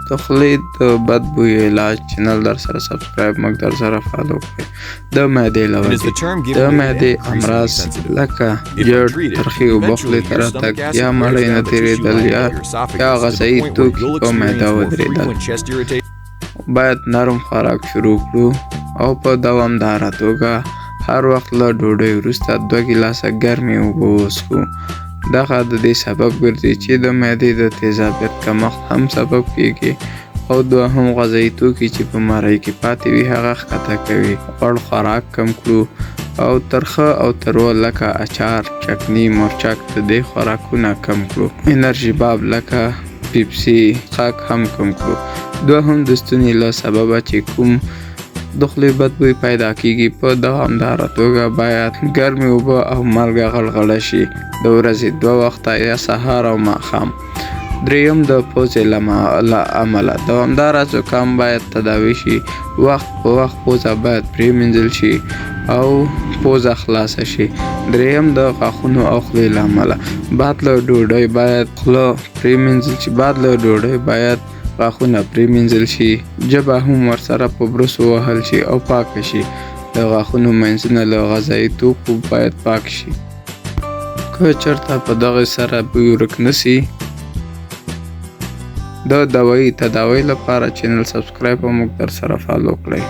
د خولې د بد بوی علاج چینل در سره subscribe، موږ در سره follow کړئ. د معدې له وجې د معدې امراض لکه ژړ، ترخې اوبه خولې ته راتګ یا مړۍ نه تېرېدل یا غذایي توکي په معده ودرېدل، باید نرم خوراک شروع کړو او په دوامداره توګه هر وخت له ډوډۍ وروسته 2 ګیلاسه ګرمې اوبه وڅښو. دغه د دې سبب ګرځي چې د معدې د تیزابیت کمښت هم سبب کیږي او دوهم غذایي توکي چې په مرۍ کې پاتې وي، هغه ښکته کوي. غوړ خوراک کم کړو او ترخه او تروه لکه اچار، چکني، مرچک، د دې خوراکونه کم کړو. انرژي باب لکه پیپسي څښاک هم کم کړو. دوهم د ستوني له سببه چې کوم د خولې بد بوی پیدا کیږي، په دوامداره توګه باید ګرمې اوبه او مالګه غړغړه شي، د ورځې دوه وخته یا سهار او ماښام. دریم د پوزې له امله دوامداره زکام باید تداوي شي. وخت په وخت پوزه باید پرېمنځل شي او پوزه خلاصه شي. دریم د غاښونو او خولې له امله بعد له ډوډۍ باید خوله پرېمنځل شي، بعد له ډوډۍ باید غاښونه پرېمنځل شي، ژبه هم ورسره په برس ووهل شي او پاکه شي. د غاښونو منځونه له غذایي توکو باید پاک شي. که چېرته په دغه سره بوی ورک نه سي، د دوایي تداوۍ لپاره چینل subscribe او موږ در سره follow کړئ.